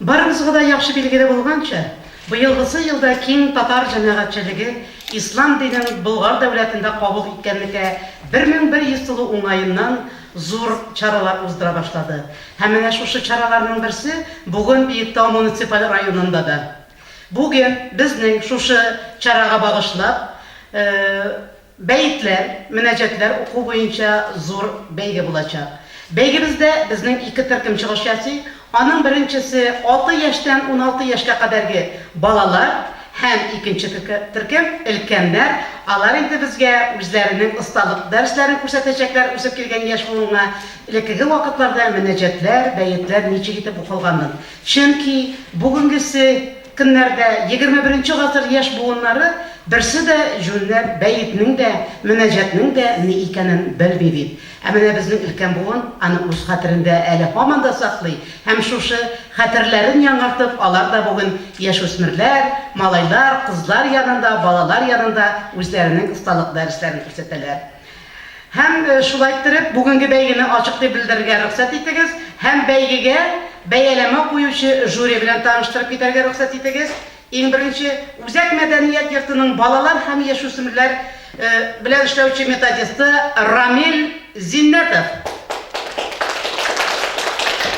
Барыбызга да яхшы билгеле булганча, быелгысы елда киң татар җәмәгатьчелеге ислам динен Болгар дәүләтендә кабул иткәнлекә 1100 тулу уңаеннан зур чаралар уздыра башлады. Һәм менә шушы чараларның берсе бүген Биектау муниципаль районында да. Бүген безнең шушы чарага багышлап, Бәетләр, мөнәҗәтләр уку буенча зур бәйге булачак. Бәйгебездә безнең ике төркем чыгыш ясый. Аның беренчесе, алты яшьтән 16 яшькә кадәрге балалар һәм икенче төркем, өлкәннәр. Алар инде безгә үзләренең осталык дәресләрен күрсәтәчәкләр үсеп килгән яшь буынга элеккеге вакытларда мөнәҗәтләр, бәетләр ничек итеп укылганын. Чөнки бүгенгесе көннәрдә 21 нче гасыр яшь буыннары берсе дә җүнләп бәетнең дә, мөнәҗәтнең дә ни икәнен белми бит. Ә менә безнең өлкән буын аны үз хәтерендә әле һаман да саклый һәм шушы хәтерләрен яңартып, алар да бүген яшүсмерләр, малайлар, кызлар янында, балалар янында үзләренең осталык дәресләрен күрсәтәләр. Һәм шулай иттереп, бүгенге бәйгене ачык дип белдерергә рөхсәт итегез һәм бәйгегә бәяләмә куючы жюри белән таныштырып китәргә рөхсәт итегез. Иң беренче, Үзәк мәдәният йортының балалар һәм яшүсмерләр белән эшләүче методисты Рамил Зиннәтов.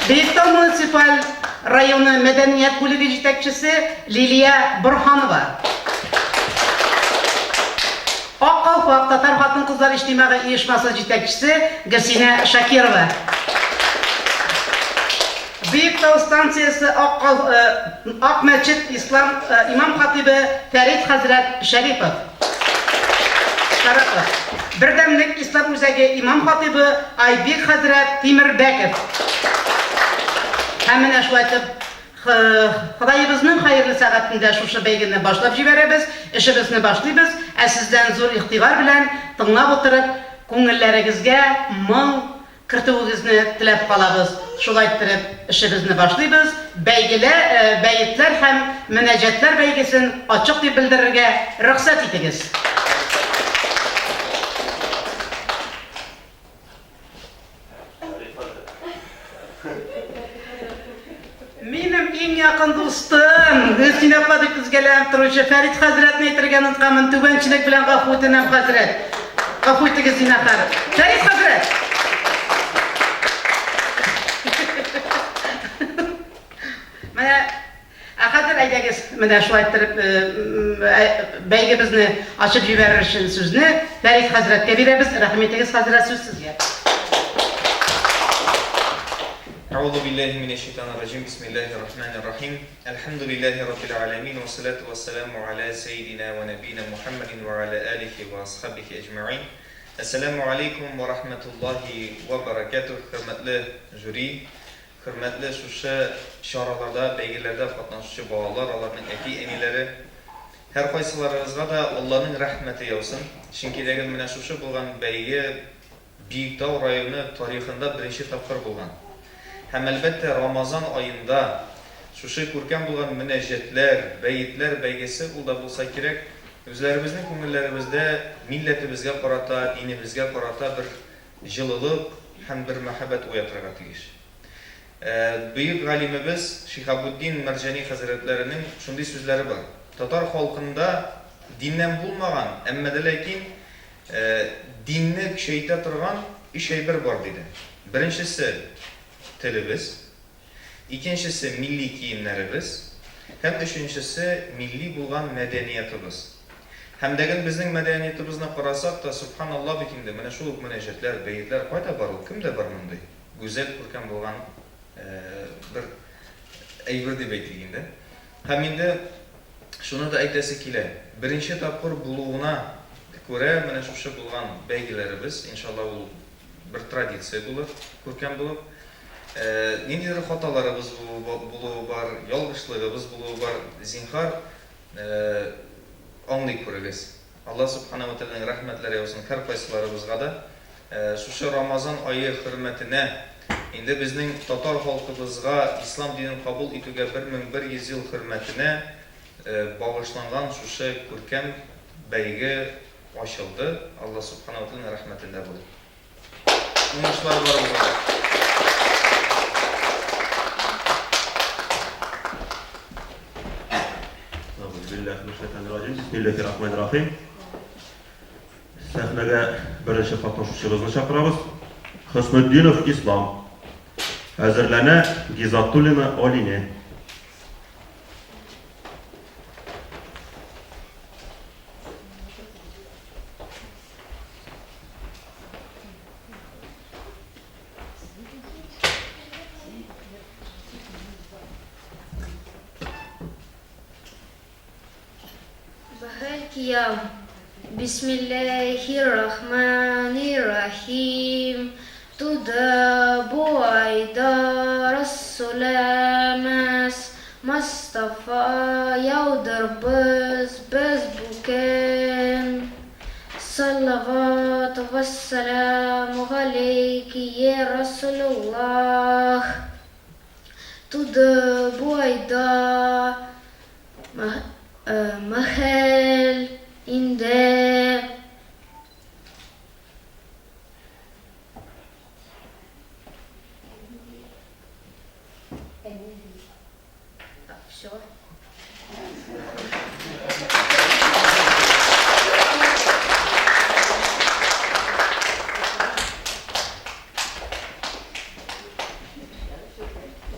Биектау муниципаль районы мәдәният бүлеге җитәкчесе Лилия Борһанова. Ак калфак татар хатын-кызлар иҗтимагый оешмасы җитәкчесе Гөлсинә Шакирова. Биектау станциясе Ак кал Ак мәчет ислам имам-хатыйбы Фәрит хәзрәт Шәрипов. Шәрапов. Бердәмлек ислам үзәге имам-хатыйбы Айбик хәзрәт Тимербәков. Һәм менә шулай итеп Ходаебызның хәерле сәгатендә шушы бәйгене башлап җибәрәбез, эшебезне башлыйбыз, ә сездән зур игътибар белән тыңлап утырып, күңелләрегезгә моң кертүегезне теләп калабыз. Шулай иттереп, эшебезне башлыйбыз, бәйгелә, бәетләр һәм мөнәҗәтләр бәйгесен ачык дип белдерергә рөхсәт итегез. Минем иң якын дустым, Гөлсинә апа дип өзгәләнеп торучы Фәрит хәзрәтне әйтергә онытканмын. Түбәнчелек белән гафу үтенәм, хәзрәт. Гафу итегез, зинһар. Фәрит хәзрәт! Менә Ә хәзер әйдәгез, менә шулай иттереп бәйгебезне ачып җибәрер өчен сүзне Фәрит хәзрәткә бирәбез. Рәхим итегез, хәзрәт, сүз сезгә. Әгъузу биллаһи минәш шайтанир раҗим, бисмиллаһир рахманир рахим. Әлхәмдүлиллаһи раббил галәмин, вассалату вассаламу аля сәйдина ва нәбина Мухаммадин ва аля алихи ва асхабихи әҗмәгыйн. Әссәламү алейкум ва рахматуллаһи ва баракатуһ, хөрмәтле жюри, Хөрмәтле шушы чараларда, бәйгеләрдә катнашучы балалар, аларның әти-әниләре! Һәркайсыларыгызга да Алланың рәхмәте яусын! Чөнки дәген менә шушы булган бәйге Биектау районы тарихында беренче тапкыр булган. Һәм, әлбәттә, Рамазан аенда шушы күркәм булган мөнәҗәтләр, бәетләр бәйгесе ул да булса кирәк, үзләребезнең күңелләребездә милләтебезгә карата, динебезгә карата бер җылылык һәм бер мәхәббәт уятырга тиеш. Бөек галимебез Шиһабутдин Мәрҗани хәзрәтләренең шундый сүзләре бар, Татар халкында диннән булмаган, әмма дә ләкин динне көчәйтә торган өч әйбер бар, диде. Беренчесе, телебез. Икенчесе, милли киемнәребез. Һәм өченчесе, милли булган мәдәниятыбыз. Һәм дәген безнең мәдәниятыбызны карасак та, сөбханалла бит инде, менә шул ук мөнәҗәтләр, бәетләр кайда бар ул, кемдә бар мондый гүзәл, күркәм булган бер әйбер дип әйтик инде. Һәм инде шуны да әйтәсе килә, беренче тапкыр булуына күрә менә шушы булган бәйгеләребез, иншалла ул бер традиция булыр, күркәм булып. Ниндидер хаталарыбыз булуы бар, ялгышлыгыбыз булуы бар, зинһар, аңлый күрегез. Алла Сүбхәнәһү вә Тәгаләнең рәхмәтләре яусын һәркайсыларыбызга да. Шушы Рамазан ае хөрмәтенә, инде безнең татар халкыбызга ислам динен кабул итүгә 1100 ел хөрмәтенә багышланган шушы күркәм бәйге ачылды, Алла Сүбхәнәһү вә Тәгаләнең рәхмәтендә булыйк. Уңышлар барыбызга да. биллаһи минәш шайтанир раҗим. Бисмиллаһир рахманир рахим. Сәхнәгә беренче катнашучыбызны чакырабыз. Хөснетдинов Ислам. Әзерләнә Гизатуллина Алинә. Бәһәл-Киям. Бисмилләһир-рахманир-рахим. Туды бу айда Расулемез Мостафа яудырбыз без бу көн. Салават вәссәламу галәйки йә Расулуллаһ. Туды бу айда Мәхәл инде. Все.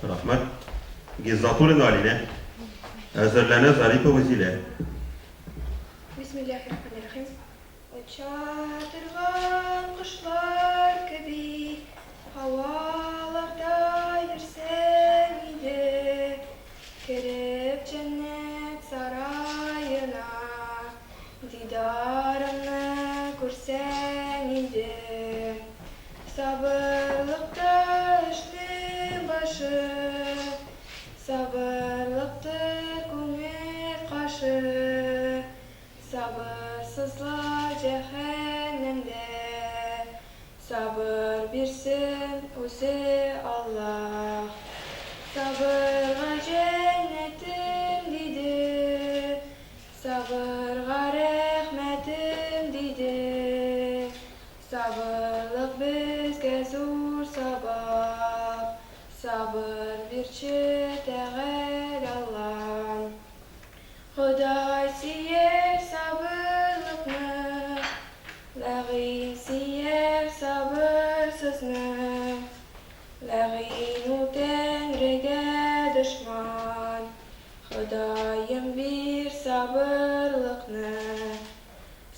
Рәхмәт. Гиззатуллина Алинә. Әзерләнә Зарипова Зилә. Бисмиллаһир-рахманир-рахим. Оча торган кошлар кеби һаваларда йөрсәң иде, кереп җәннәт сараена, дидарыңны күрсәң иде. Сабырлыкта эшнең башы, Сабырлыктыр күңел кашы, Сабырсызлар җәһәннәмдә. Сабыр бирсен үзе Аллаһ. Сабырга җәннәтем, диде, Сабырга рәхмәтем, диде. Сабырлык безгә зур сабак, Сабыр бирче Тәгалә Аллам. Ходай сөяр сабырлыкны, Ләгыйнь сөяр сабырсызны. Ләгыйнь ул Тәңрегә дошман, Ходаем бир сабырлыкны.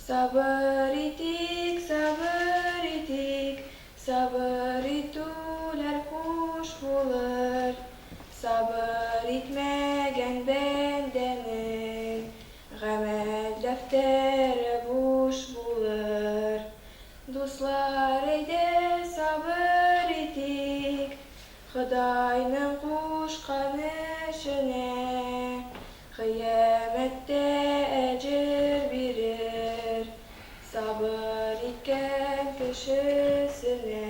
Сабыр итик, сабыр итик, Сабыр итүләр хуш булыр, Сабыр итмәгән бәндәнең Гамәл дәфтәре буш булыр. Дуслар, әйдә, сабыр итик, Ходайның кушкан эшенә. Кыямәттә әҗер бирер Сабыр иткән кешесенә.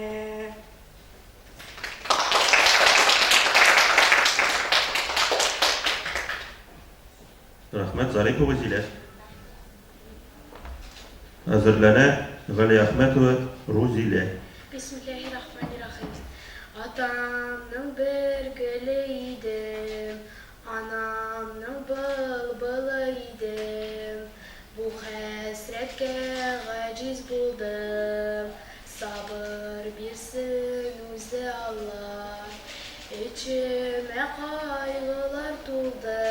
Рәхмәт, Зарипова Зилә. Әзерләнә Галиәхмәтова Рузилә. Бисмиллаһи рахмани рахим. Атамның бер гөле идем, анамның былбылы идем. Бу хәсрәткә гаҗиз булдым, сабыр бирсен үзе Алла. Эчемә кайгылар тулды,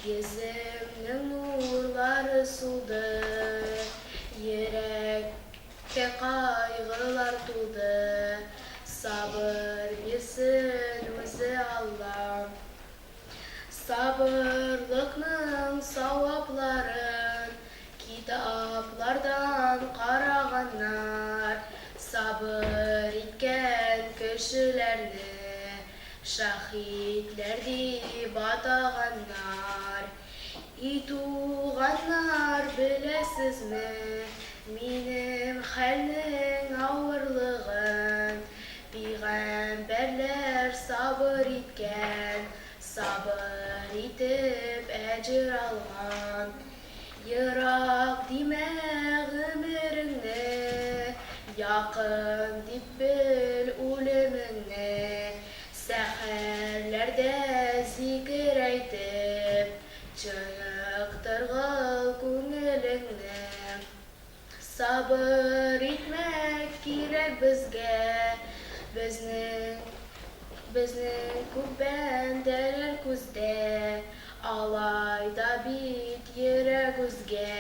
йөземнең нурлары сулды. Йөрәккә кайгылар тулды, сабыр бирсен үзе Алла. Сабырлыкның савапларын китаплардан караганнар. Сабыр иткән кешеләрне шаһитләр дип атаганнар. И туганнар, беләсезме минем хәлнең авырлыгын? Пигамбәрләр сабыр иткән, сабыр итеп әҗер алган. Ерак димә гомереңне, якын дип бел үлемеңне. Сәхәрләрдә зикер әйтеп, чыныгырсың. Торгыл күңелеңне. Сабыр итмәк кирәк безгә, Безнең, безнең күп бәндәләр күздә, Алай да бит йөрәк үзгә.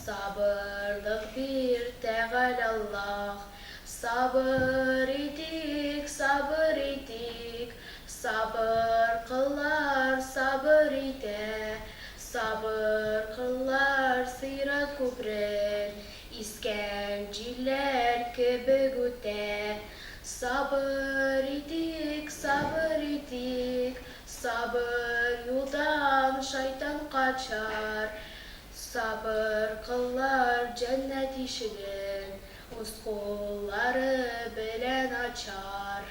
Сабырлык бир, Тәгалә Аллаһ, Сабыр итик, сабыр итик, Сабыр кыллар сабыр итә, Сабыр кыллар сыйрат күперен Искән җилләр кебек үтә. Сабыр итик, сабыр итик, Сабыр юлдан шайтан качар. Сабыр кыллар җәннәт ишеген Үз куллары белән ачар.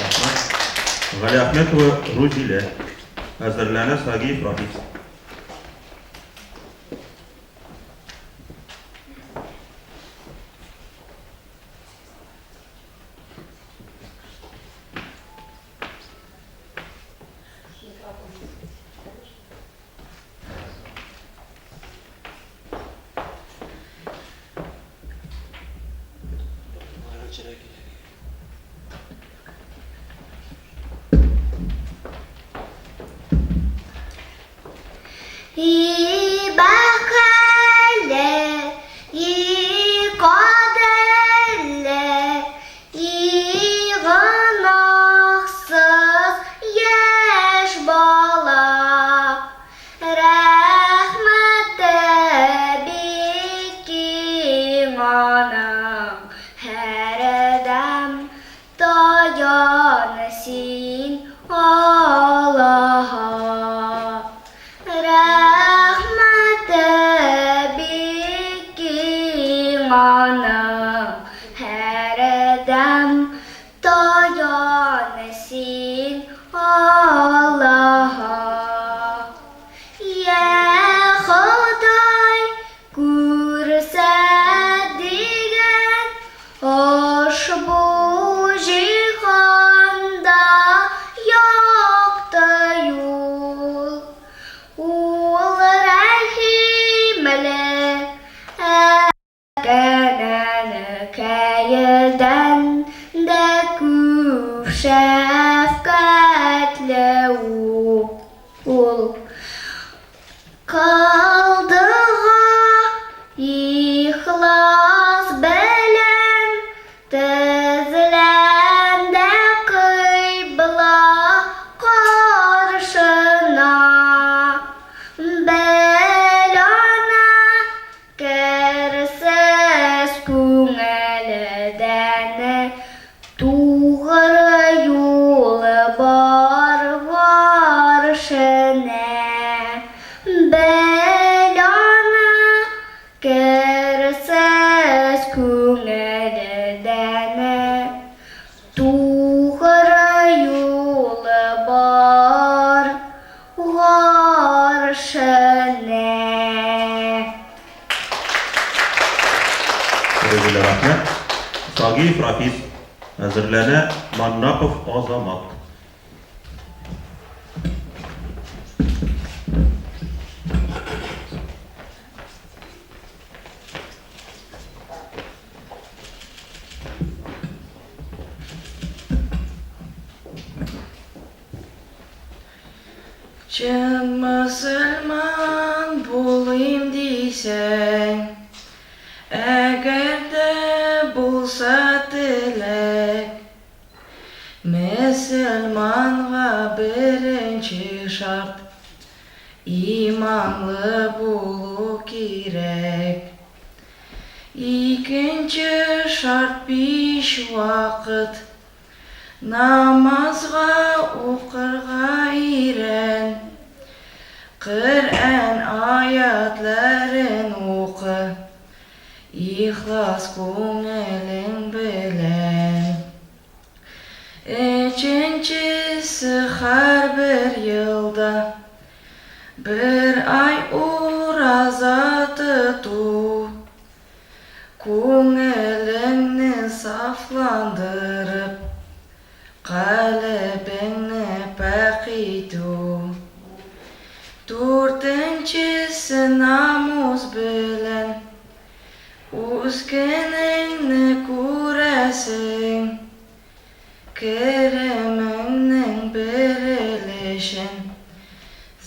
Рәхмәт. Галиәхмәтова Рузилә. Әзерләнә Сагиев Рафис. И бәхәлле, и кадерле, и гөнаһсыз яшь бала. Рәхмәте бик киң аның, һәрдәм таян син Аллаһа. Рәхмәте бик киң аның, һәрдәм таян син Аллаһа. Йә Ходай, күрсәт дигән ошбу җиһанда якты юл. Ул рәхимле, Әкәнәнекәедән дә күп шәфкатьле ул. Кылдыга ихлас белән тезләнде кыйбла каршына. Бел ана керсез күңелдән тугры юл бар гаршенә. Бел ана керсез күңелдән тугры юл бар гаршенә. Рузилә, рәхмәт. Сагиев Рафис. Әзерләнә Маннапов Азамат. Чын мөселман булыйм дисәң, Әгәр дә булса теләк, Мөселманга беренче шарт, Иманлы булу кирәк. Икенче шарт биш вакыт Намазга укырга өйрән. Коръән аятләрен укы, Ихлас күңелең белән. Өченчесе һәрбер елда Бер ай ураза тоту. Күңелеңне сафландырып, Калебеңне пакь итү. Көнеңне күрәсең. Керемеңнең бер өлешен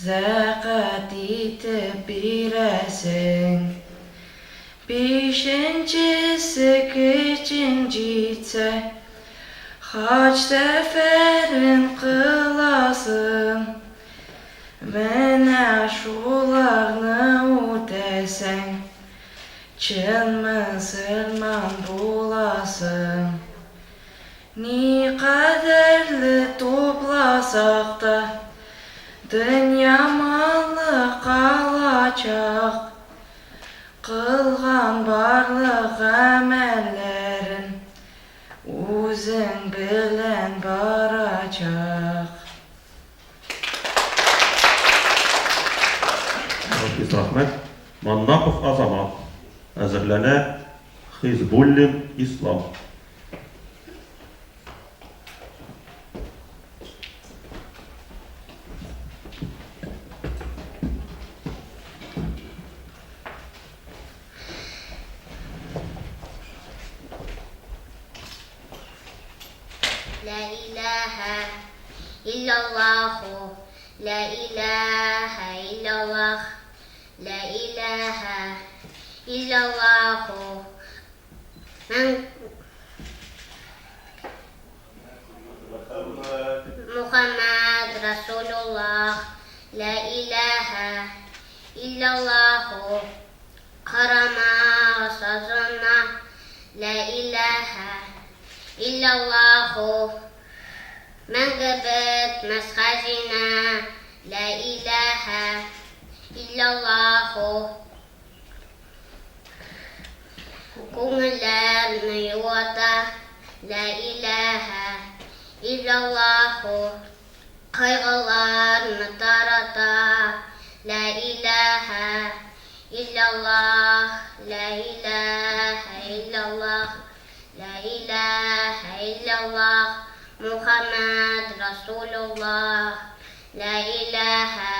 зәкать итеп бирәсең. Бишенчесе көчең җитсә, хаҗ сәфәрен кыласың. Менә шуларны үтәсәң, чын мөселман буласың. Никадәрле тупласак та, дөнья малы калачак. Кылган барлык гамәлләрең үзең белән барачак. Рафис, рәхмәт. Маннапов Азамат. Әзерләнә Хизбуллин Ислам. Ла илаһа иллаллаху, ла илаһа иллаллах, ла илаһа иллаллаху. Мухаммад Расулуллах, ла илаһа иллаллаху. Карама сазына, ла илаһа иллаллаху. Мәңге бетмәс хәзинә, ла илаһа иллаллаху. Күңелләрне юата, ла илаһа иллаллаху. Кайгыларны тарата, ла илаһа иллаллах, ла илаһа иллаллах, ла илаһа иллаллах, Мухаммад Расулуллах, ла илаһа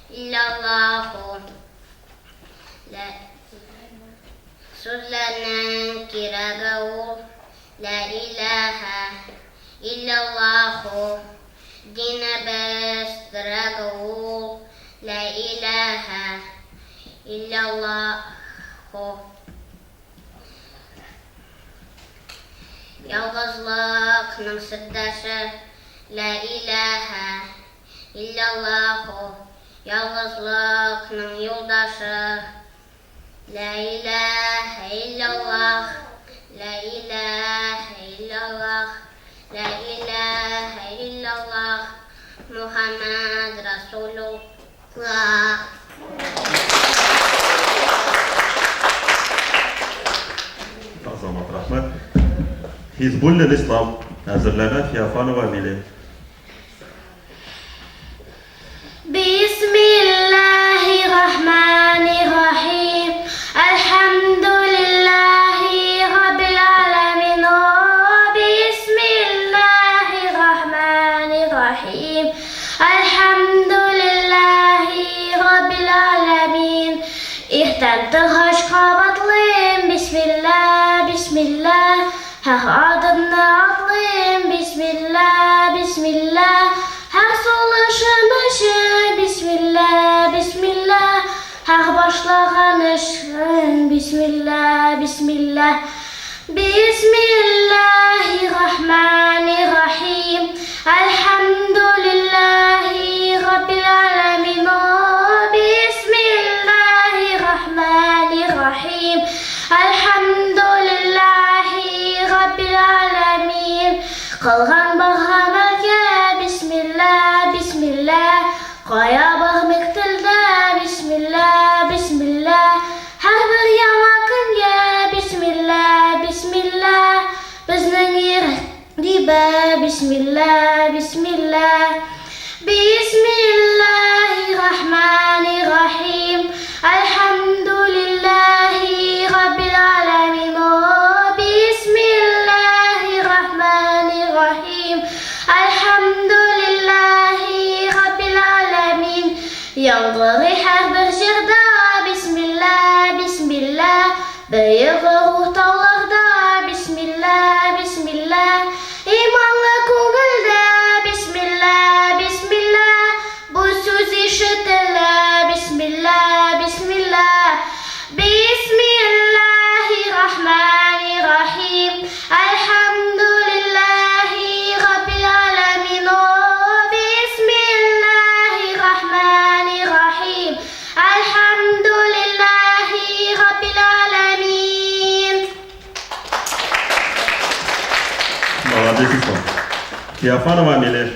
иллаллаху. Сүзләрнең кирәге ул, ла илаһа иллаллаху. Динебез терәге ул, ла илаһа иллаллаху. Ялгызлыкның сердәше, ла илаһа иллаллаху. Ялгызлыкның юлдашы, ла илаһа иллаллах, ла илаһа иллаллах, ла илаһа иллаллах, Мухаммад Расулуллах. Азамат, рәхмәт. Хизбуллин Ислам. Әзерләнә Феофанова Амелия. Бисмиллахир-рахманир-рахим. Әлхәмдүлилләһи раббил аламин. Бисмиллахир-рахманир-рахим. Әлхәмдүлилләһи раббил аламин. Иртән торгач кабатлыйм, бисмилла, бисмилла. Һәр адымны атлыйм, бисмилла, бисмилла. Һәр сулышым өчен, бисмилла, бисмилла. Һәр башлаган эшем, бисмилла, бисмилла. Бисмиллахир-рахманир-рахим. Әлхәмдүлилләһи раббил аламин. Бисмиллахир-рахманир-рахим. Әлхәмдүлилләһи раббил аламин. Кылган бар гамәлгә бисмилла, бисмилла. Кая бармыйк телдә бисмилла, бисмилла. Һәрбер яңа көнгә бисмилла, бисмилла. Безнең йөрәк дибә бисмилла, бисмилла. Бисмиллахир-рахманир-рахим. Әлхәмдүлилләһи раббил аламин. Бисмиллахир-рахманир-рахим. Әлхәмдүлилләһи раббил аламин. Яңгырый һәрбер җырда бисмилла, бисмилла. Бөек рух Ислам. Феофанова Амелия.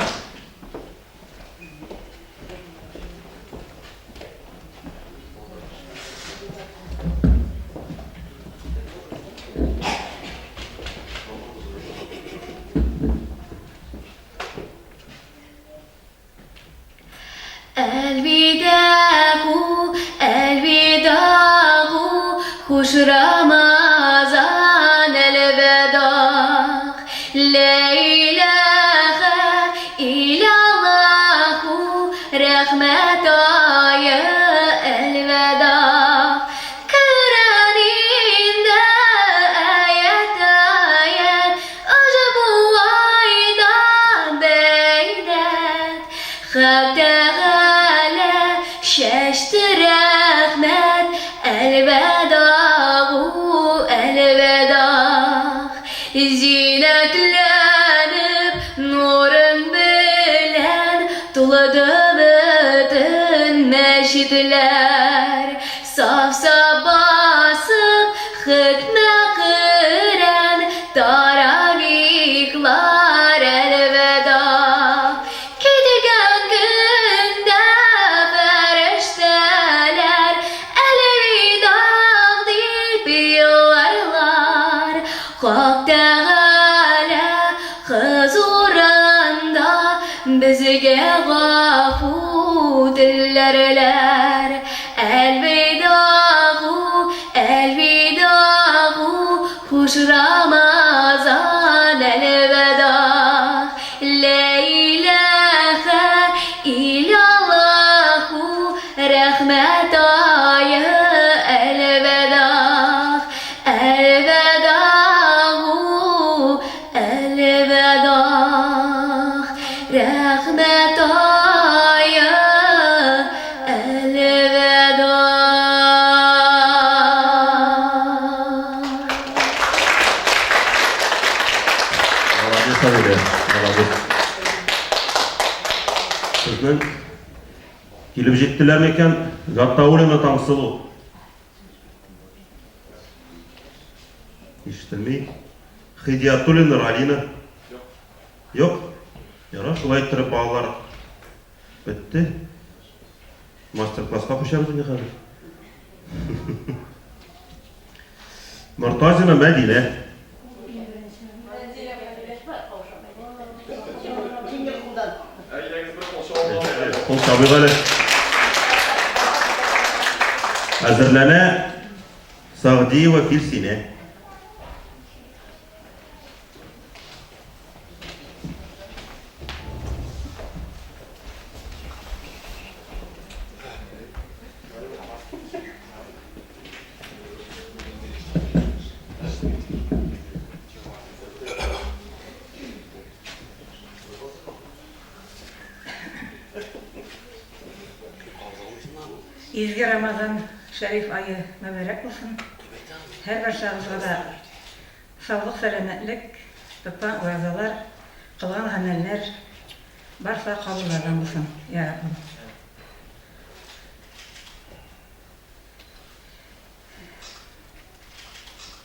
Әлвидагу, әлвидагу, хуш Рамазан, әлвәдаг. Лә иләһә илляллаһу, рәхмәт ае, әлвәдаг. Коръән инде аять-аять, ошбу айда бәйнәт. Хак Тәгалә чәчте рәхмәт, әлвәдагу, әлвәдаг. Зиннәтләнеп, нурың белән тулды бөтен мәчетләр. Саф-саф басып, хетмә Коръән, таравихлар, әлвәдаг. Киткән көндә фәрештәләр әлвидаг дип еларлар. Хак Тәгалә хозурында безгә гафу теләрләр. Әлвидагу, әлвидагу, хуш Рамазан, әлвәдаг. Лә иләһә илляллаһу, рәхмәт ае, әлвәдаг. Әлвәдагу, әлвәдаг, рәхмәт ае, әлвәдаг. Молодец, Амелия, молодец. Сезнең килеп җиттеләр микән? Гатауллина Таңсылу. Ишетелми. Хидиятуллина Ралина. Юк. Ярар, шулай иттереп балалар бетте. Мастер-класска күчәбез инде хәзер. Мортазина Мәдинә. Кул чабыйк әле. Әзерләнә Сагдиева Филсинә. Изге Рамазан шәриф ае мөбарәк булсын. Һәрбарчагызга да саулык, сәламәтлек, тоткан уразалар, кылган гамәлләр барсы да кабуллардан булсын, я Раббым.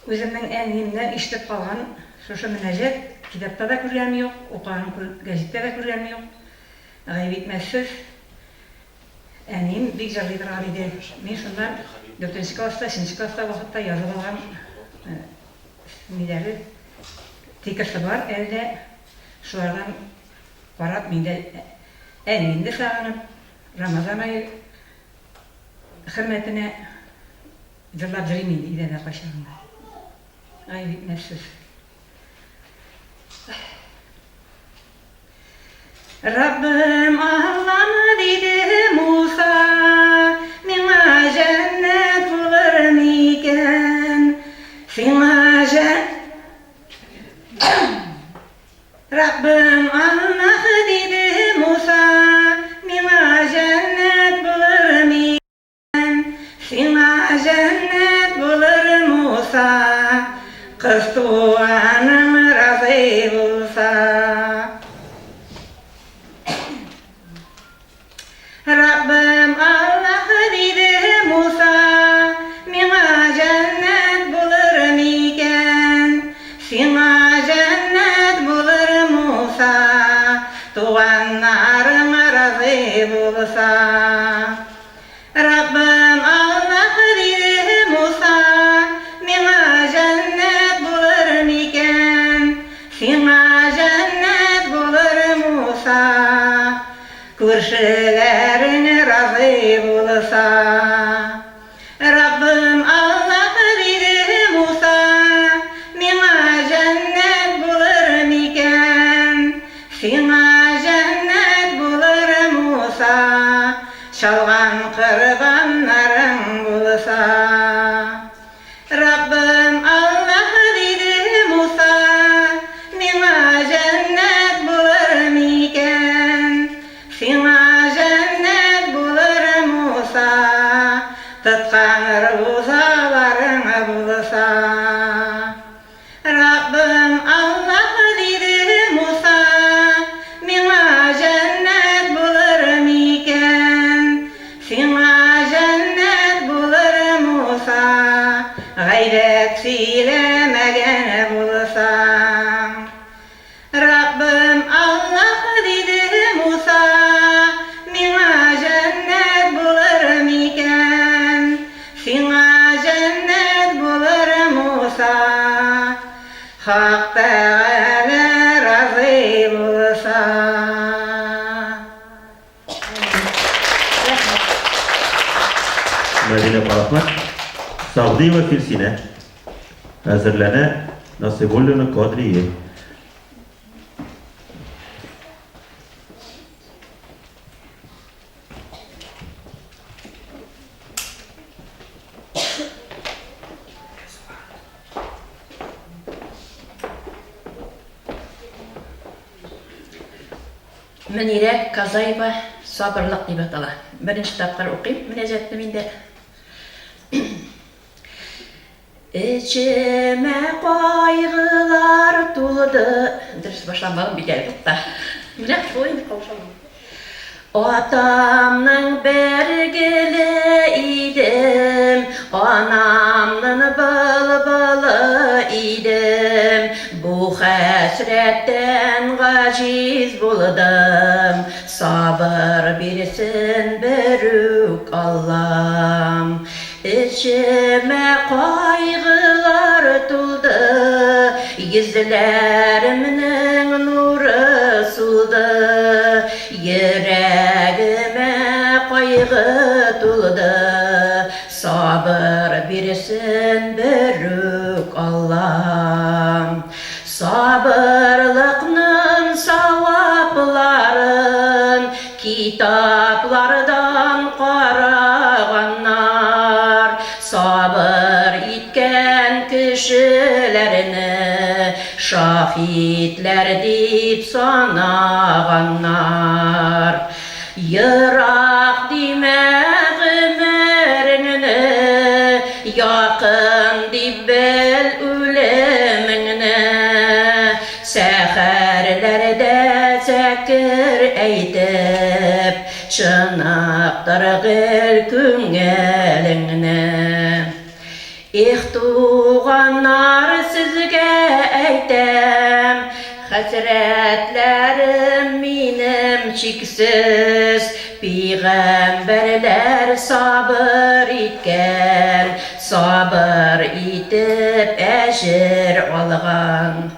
Үземнең әниемнән ишетеп калган шушы мөнәҗәт, китапта да күргәнем юк, укыганым гәҗиттә дә күргәнем юк. Гаеп итмәссез. Әнием бик җырлый торган иде. Мин шуннан дүртенче класста, өченче класста вакытта язып алган ниләре, тексты бар әле дә. Шулардан карап, мин дә әниемне дә сагынып, Рамазан ае хөрмәтенә җырлап йөрим инде өйдә дә кайчагында. Гаеп итмәссез. Раббым Аллам, диде Муса, миңа җәннәт булыр микән? Сиңа җә... Раббым Аллаһ, диде Муса, миңа җәннәт булыр микән? Сиңа җәннәт булыр, Муса, кыз туганың разый булса. Раббым Аллаһ, диде Муса, миңа җәннәт булыр микән? Сиңа җәннәт булыр, Муса. Туганнарың разый булса. Раббым Аллаһ, диде Муса, миңа җәннәт булыр микән? Сиңа җәннәт булыр, Муса, күршеләрең разый булса. Раббым Аллаһ, диде Муса, миңа җәннәт булыр микән? Сиңа җәннәт булыр, Муса, чалган корбаннарың булса. Раббым Аллаһ, диде Муса, миңа җәннәт булыр микән? Сиңа җәннәт булыр, Муса, тоткан рузаларың булса. Раббым Аллаһ, диде Муса, миңа җәннәт булыр микән? Сиңа җәннәт булыр, Муса, гайбәт сөйләмәгән булсаң. Раббым Аллаһ, диде Муса, миңа җәннәт булыр микән? Сиңа җәннәт булыр, Муса, Хак Тәгалә разый булса. Мәдинә апа, рәхмәт. Сагдиева Филсинә. Әзерләнә Насыйбуллина Кадрие. Мөнирә Казаева Сабырлык дип атала. Беренче тапкыр укыйм мөнәҗәтне мин дә. Эчемә кайгылар тулды. Дөрес башланмадым бит әле, тукта. Менә шулай инде каушамам. Атамның бер гөле идем, анамның былбылы идем. Бу хәсрәттән гаҗиз булдым, сабыр бирсен берүк Аллам. Эчемә кайгылар тулды, йөзләремнең нуры сулды. Йөрәгемә кайгы тулды, сабыр бирсен берүк Аллам. Сабырлыкның савапларын китаплардан караганнар. Сабыр иткән кешеләрне шаһитләр дип санаганнар. Ерак димә гомереңне, якын дип бел үлемеңне. Сәхәрләрдә зәкер әйтеп, чыныктыр гел күңелеңне. Их, туганнар, сезгә әйтәм, хәсрәтләрем минем чиксез. Пигамбәрләр сабыр иткән, сабыр итеп әҗер алган.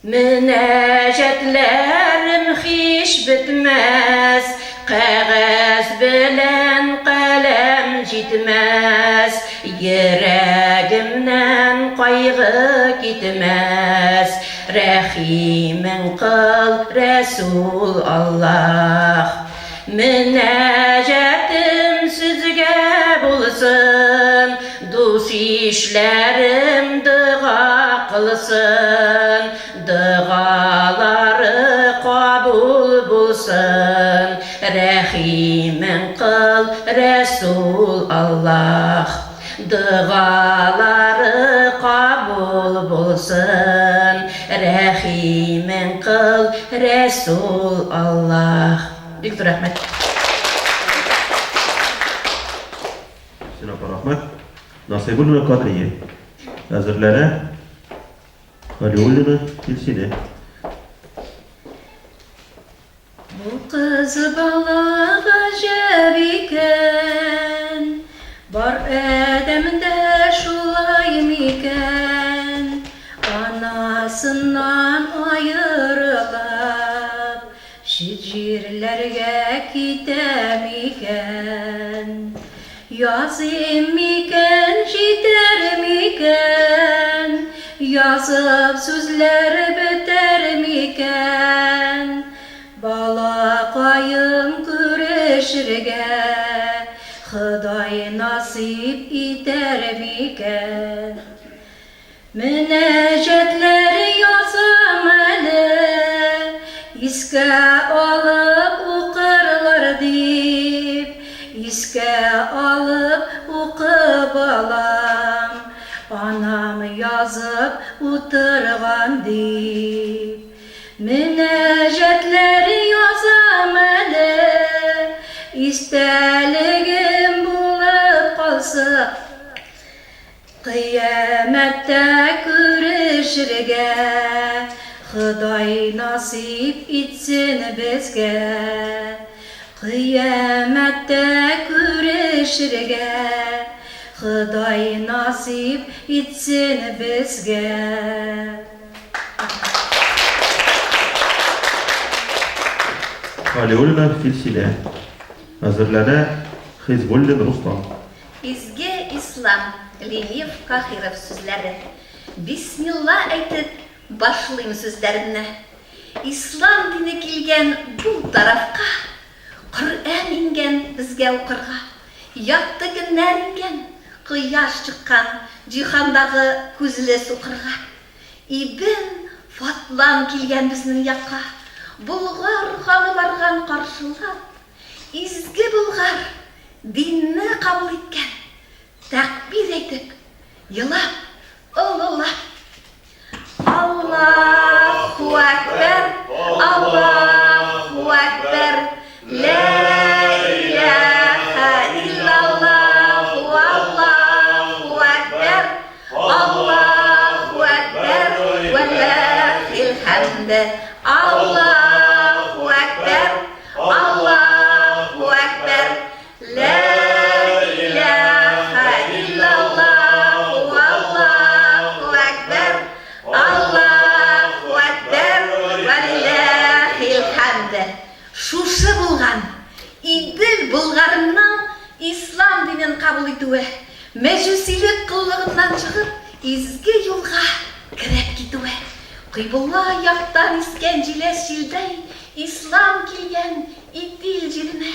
Мөнәҗәтләрем һич бетмәс, кәгазь белән каләм җитмәс, йөрәгемнән кайгы китмәс. Рәхимең кыл, Рәсүл Аллаһ. Мөнәҗәтем сезгә булсын, дус-ишләрем дога кылсын, догалары кабул булсын. Рәхимең кыл, Рәсүл Аллаһ. Догалары кабул булсын, рәхимең кыл, Рәсүл Аллаһ. Бик зур рәхмәт. Син апа, рәхмәт. Насыйбуллина Кадрия. Әзерләнә Галиуллина Илсинә. кыз бала гаҗәп икән, Бар адәм дә шулай микән? Анасыннан аерылып, Чит җирләргә китә микән? Языйм микән, җитәр микән? Язып сүзләр бетәр микән? Балакаем күрешергә Ходай насыйп итәр микән? Мөнәҗәтләр язам әле, Искә алып укырлар дип, Искә алып укы, балам, Анам язып утырган дип. Мөнәҗәтләр язам әле, Истәлегем булып калсын. Кыямәттә күрешергә Ходай насыйп итсен безгә. Кыямәттә күрешергә Ходай насыйп итсен безгә. Халиуллина Филсинә. Әзерләнә Хизбуллин Руслан. Изге Ислам, Ленив Каһиров сүзләре. Бисмилла әйтеп башлыйм сүзләремне. Ислам дине килгән бу тарафка, Коръән иңгән безгә укырга. Якты көннәр иңгән, кояш чыккан Җиһандагы күзле сукырга. Ибен Фатлан килгән безнең якка, Болгар ханы барган каршылап. Изге Болгар динне кабул иткән, тәкбир әйтеп, елап, олылап. Аллаһу әкбәр, Аллаһу әкбәр, лә иләһә иллаллаһу, Аллаһу әкбәр, Аллаһу әкбәр, вәлләһил хәмд, Аллаһу әкбәр, Аллаһу әкбәр, лә иләһә иллаллаһу, Аллаһу әкбәр, Аллаһу әкбәр, вәлилләһил хәмд. Шушы булган Идел Болгарының ислам динен кабул итүе, мәҗүсилек коллыгыннан чыгып, изге юлга кереп китүе. Кыйбла яктан искән җиләс җилдәй Ислам килгән Итил җиренә.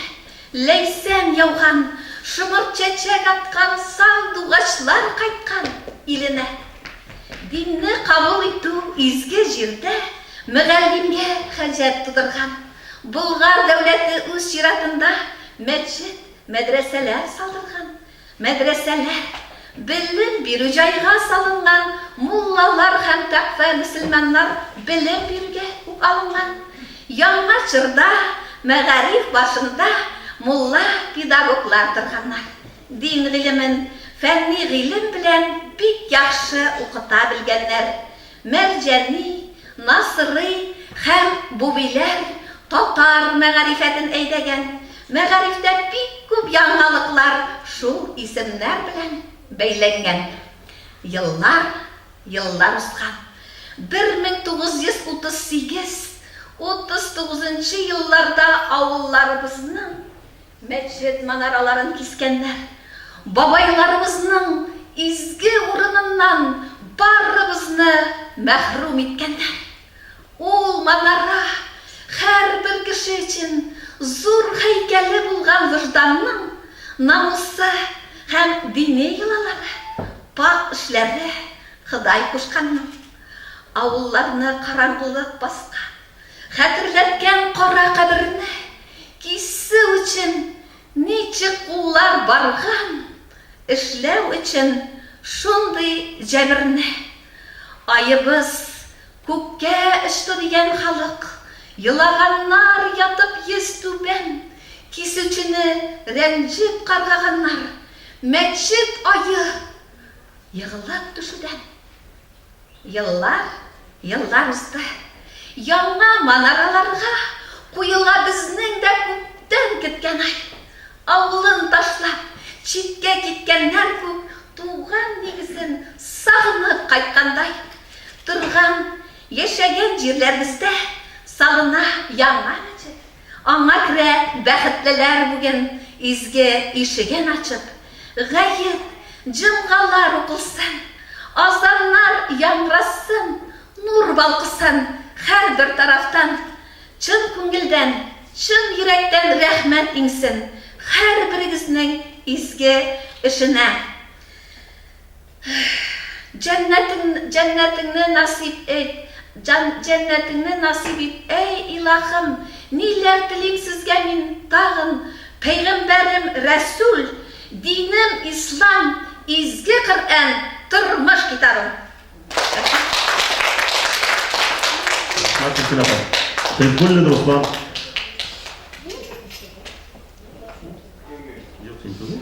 Ләйсән яуган, шомырт чәчәк аткан сандугачлар кайткан иленә. Динне кабул итү изге җирдә мөгаллимгә хаҗәт тудырган. Болгар дәүләте үз чиратында мәчет, мәдрәсәләр салдырган. Мәдрәсәләр, белем бирү җайга салынган, муллалар һәм тәкъва мөселманнар белем бирүгә үк алынган. Яңа чорда мәгариф башында мулла-педагоглар торганнар. Дин гыйлемен фәнни гыйлем белән бик яхшы укыта белгәннәр. Мәрҗани, Насрый һәм Бубиләр татар мәгарифәтен әйдәгән. Мәгарифтә бик күп яңалыклар шул исемнәр белән бәйләнгән. Еллар, еллар узган. 1938, 39 нчы елларда авылларыбызның Мәчет манараларын кискәннәр. Бабайларыбызның изге урыныннан барыбызны мәхрүм иткәннәр. Ул манара һәрбер кеше өчен зур һәйкәле булган вөжданның намусы һәм дини йолалары, пакь эшләре Ходай кушканның. Авылларны караңгылык баскан. Хәтерләткән кара каберне кисү өчен ничек куллар барган, эшләү өчен шундый җәберне. Аебыз күккә очты дигән халык, елаганнар ятып йөзтүбән, кисүчене рәнҗеп каргаганнар, мәчет ае егылып төшүдән. Еллар, еллар узды. Яңа манараларга Куела безнең дә күптән көткән ай. Авылын ташлап, читкә киткәннәр күк туган нигезен сагынып кайткандай. Торган, яшәгән җирләребездә салына яңа мәчет. Аңа керә бәхетлеләр бүген изге ишеген ачып. Гает, җомгалар укылсын, азаннар яңгырасын, нур балкысын һәрбер тарафтан. Чын күңелдән, чын йөрәктән рәхмәт иңсен һәрберегезнең изге эшенә. Җәннәтең, җәннәтеңне насыйп ит, җан, җәннәтеңне насыйп ит, әй Илаһым, ниләр телим сезгә мин тагын, пәйгамбәрем Рәсүл, динем Ислам, изге Коръән, тормыш китабым. Рәхмәт, Гөлсинә апа. Хизбуллин Руслан. Юк, син түгел.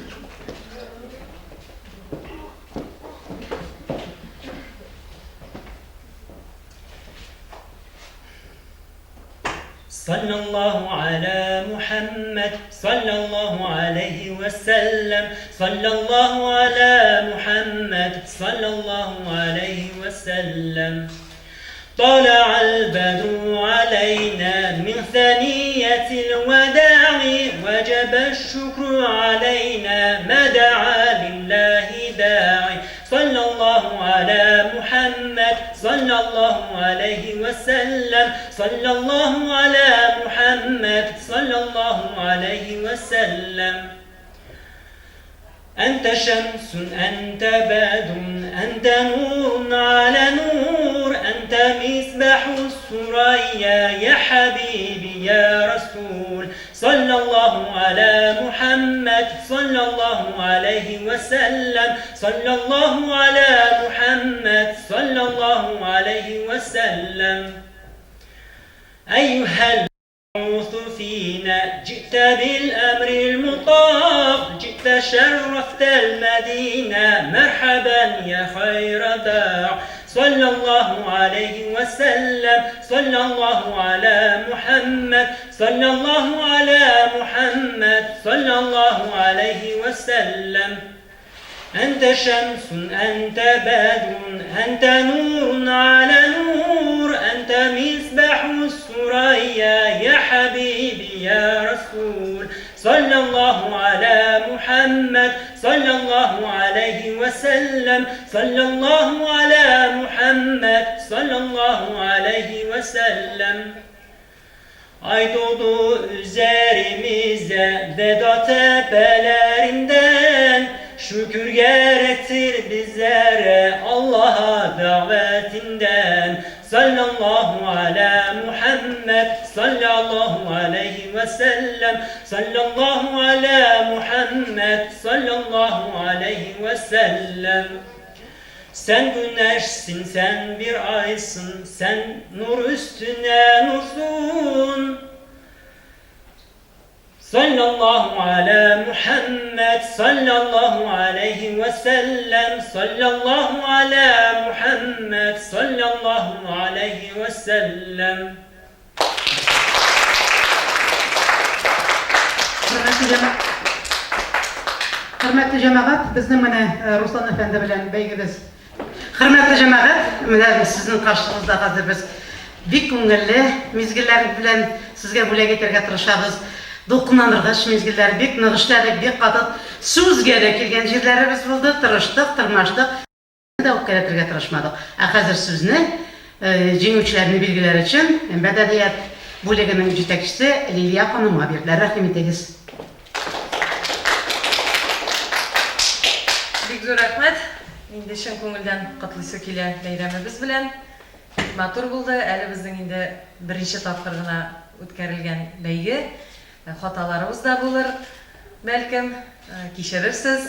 Саллаллаху аля Мухаммад, саллаллаху алейхи ва саллям, саллаллаху аля Мухаммад, саллаллаху алейхи ва саллям. طلع البدر علينا من ثنية الوداع وجب الشكر علينا ما دعا لله داعي صلى الله على محمد صلى الله عليه وسلم صلى الله على محمد صلى الله عليه وسلم أنت شمس أنت بدر أنت نور على نور أنت مصباح الثريا يا حبيبي يا رسول صلى الله على محمد صلى الله عليه وسلم صلى الله على محمد صلى الله عليه وسلم أيها المبعوث فينا جئت بالأمر المطاع جئت شرفت المدينة مرحبا يا خير داع صلى الله عليه وسلم صلى الله على محمد صلى الله على محمد صلى الله عليه وسلم أنت شمس أنت بدر أنت نور على نور أنت مصباح الثريا يا حبيبي يا رسول صلى الله على محمد صلى الله عليه وسلم صلى الله على محمد صلى الله عليه وسلم Ay doğdu üzerimize veda tepelerinden Şükür gerektir bizlere Allah'a davetinden Sallallahu ala Muhammed sallallahu aleyhi ve sellem Sallallahu ala Muhammed sallallahu aleyhi ve sellem Sen güneşsin, sen bir aysın, sen nur üstüne nursun. Sallallahu ala Muhammed, sallallahu aleyhi ve sellem, sallallahu ala Muhammed, sallallahu aleyhi ve sellem. Хөрмәтле җәмәгать, хөрмәтле җәмәгать, безнең менә э, Руслан әфәнде белән бәйгебез. Хөрмәтле җәмәгать, менә сезнең каршыгызда хәзер без бик күңелле мизгелләр белән сезгә бүләк итәргә тырышабыз. Дулкынландыргыч мизгелләр, бик нык эшләдек, бик каты сүзгә дә килгән җирләребез булды, тырыштык, тырмаштык. дә үпкәләтергә тырышмадык. Ә хәзер сүзне җиңүчеләрне билгеләр өчен мәдәният бүлегенең җитәкчесе Лилия ханымга бирделәр. Рәхим итегез. Бик зур рәхмәт. Инде чын күңелдән котлыйсы килә бәйрәмебез белән. Бик матур булды. Әле безнең инде беренче тапкыр гына үткәрелгән бәйге. Хаталарыбыз да булыр, бәлкем, кичерерсез.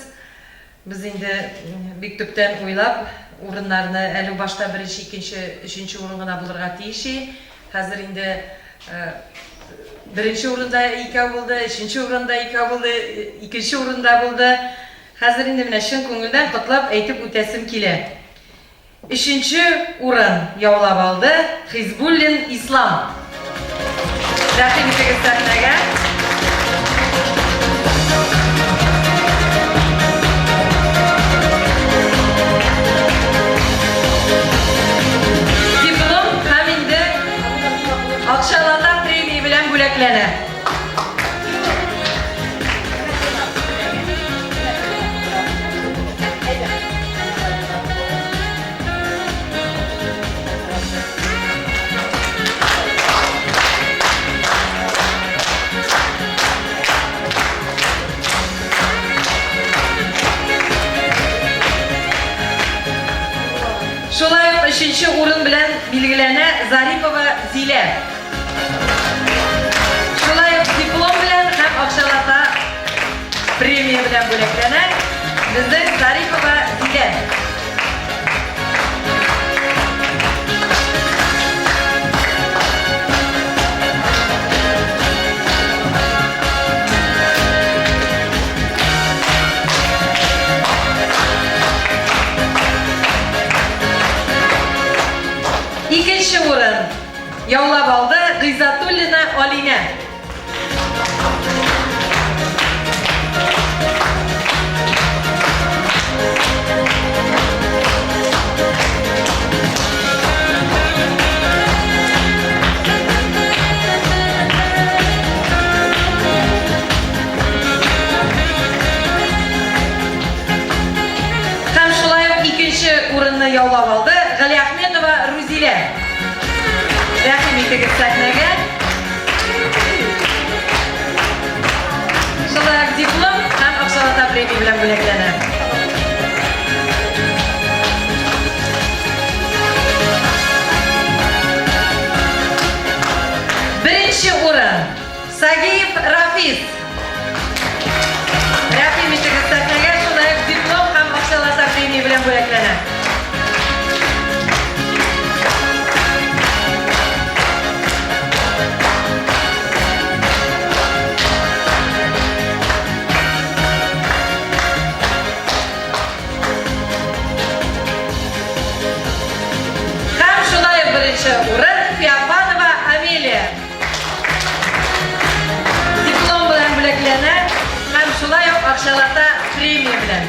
Без инде бик төптән уйлап, урыннарны, әле башта беренче, икенче, өченче урын гына булырга тиеш и. Хәзер инде беренче урында икәү булды, өченче урында икәү булды, икенче урында булды. Хәзер инде менә чын күңелдән котлап әйтеп үтәсем килә. Өченче урын яулап алды Хизбуллин Ислам. Рәхим итегез сәхнәгә. Диплом һәм инде акчалата премия белән бүләкләнә. Шулай ук өченче урын белән билгеләнә Зарипова Зилә. Шулай ук диплом белән һәм акчалата премия белән бүләкләнә безнең Зарипова Зилә. Икенче урын яулап алды Гыйззатуллина Алинә. Һәм шулай ук икенче урынны яулап алды Галиәхметова Рузилә. Рәхим итегез сәхнәгә. Шулай ук диплом һәм акчалата премия белән бүләкләнә. Беренче урын Сагиев Рафис. Рәхим итегез сәхнәгә, шулай ук диплом һәм акчалата премия белән бүләкләнә. Һәм шулай ук беренче урын Феофанова Амелия. Диплом белән бүләкләнә һәм шулай ук акчалата премия белән.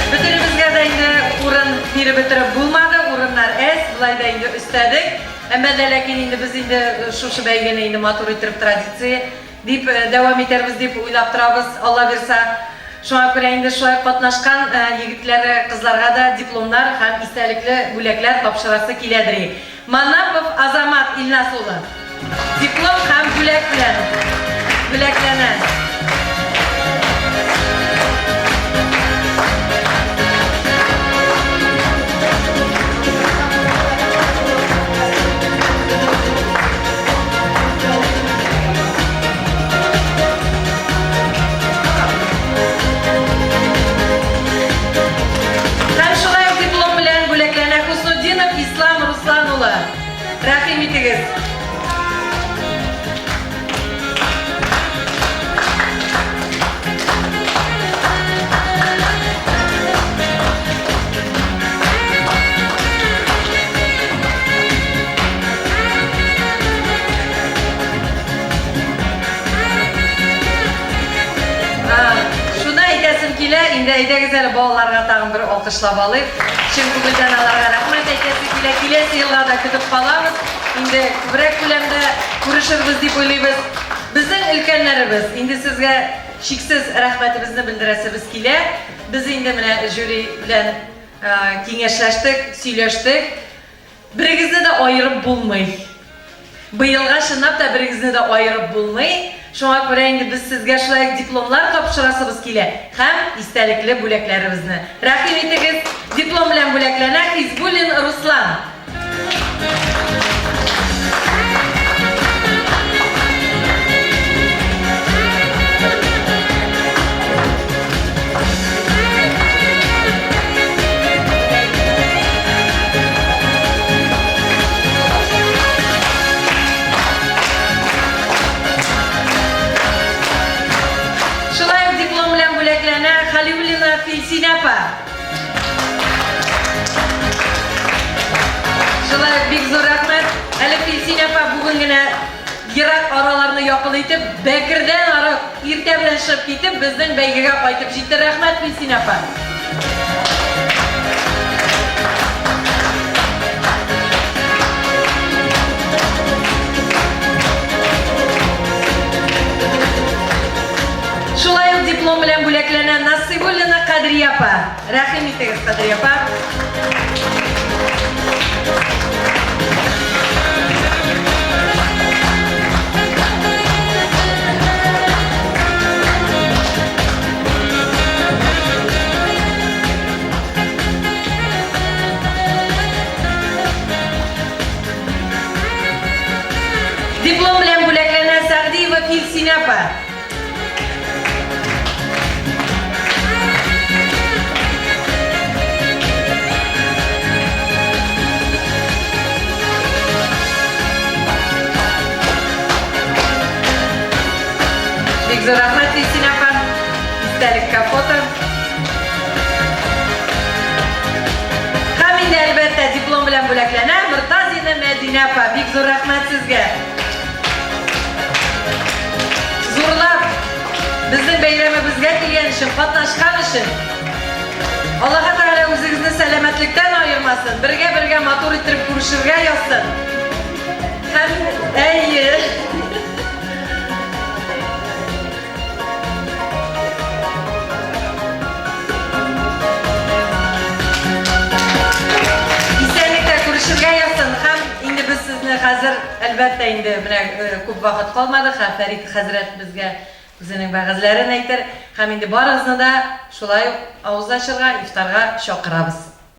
Бөтенебезгә дә инде урын биреп бетереп булмады, урыннар әз, болай да инде өстәдек. Әмма дә ләкин инде без инде шушы бәйгене инде матур иттереп традиция дип дәвам итәрбез дип уйлап торабыз, Алла бирса. Шуңа күрә инде шулай катнашкан егетләре, кызларга да дипломнар һәм истәлекле бүләкләр тапшырасы киләдери. Манапов Азамат Илназ улы диплом һәм бүләк белән бүләкләнә. Һәм шулай ук диплом белән бүләкләнә Хуснутдинов Ислам Руслан улы. Рәхим итегез. Шуны әйтәсем килә, инде әйдәгез әле балаларга тагын бер алкышлап алыйк. Чын күңелдән аларга рәхмәт әйтәсе килә. Киләсе елга да көтеп калабыз. Инде күбрәк күләмдә күрешербез дип уйлыйбыз. Безнең өлкәннәребез, инде сезгә чиксез рәхмәтебезне белдерәсебез килә. Без инде менә жюри белән киңәшләштек, сөйләштек. Берегезне дә аерып булмый. Быелга чынлап та берегезне дә аерып булмый. Шуңа күрә инде без сезгә шулай ук дипломнар тапшырасыбыз килә һәм истәлекле бүләкләребезне. Рәхим итегез, диплом белән бүләкләнә Хизбуллин Руслан. Шулай ук бик зур рәхмәт. Әле Филсинә апа бүген генә ерак араларны якын итеп, Бәкердән ары иртә белән чыгып китеп, безнең бәйгегә кайтып җитте. Рәхмәт, Филсинә апа. Шулай ук диплом белән бүләкләнә Насыйбуллина Кадрия апа. Рәхим итегез, Кадрия апа. Диплом белән бүләкләнә Сәгъдиева Филсинә апа. Бик зур рәхмәт, Филсинә апа. Истәлеккә фото. Һәм инде, әлбәттә, диплом белән бүләкләнә Мортазина Мәдинә апа. Бик зур рәхмәт сезгә. Зурлап безнең бәйрәмебезгә килгән өчен, катнашкан өчен. Аллаһы Тәгалә үзегезне сәламәтлектән аермасын, бергә-бергә матур иттереп күрешергә язсын. Һәм әйе. Исәнлектә күрешергә язсын һәм инде без сезне хәзер, әлбәттә инде, менә күп вакыт калмады, һәм Фәрит хәзрәт безгә үзенең вәгазьләрен әйтер һәм инде барыгызны да шулай ук авыз ачырга, ифтарга чакырабыз.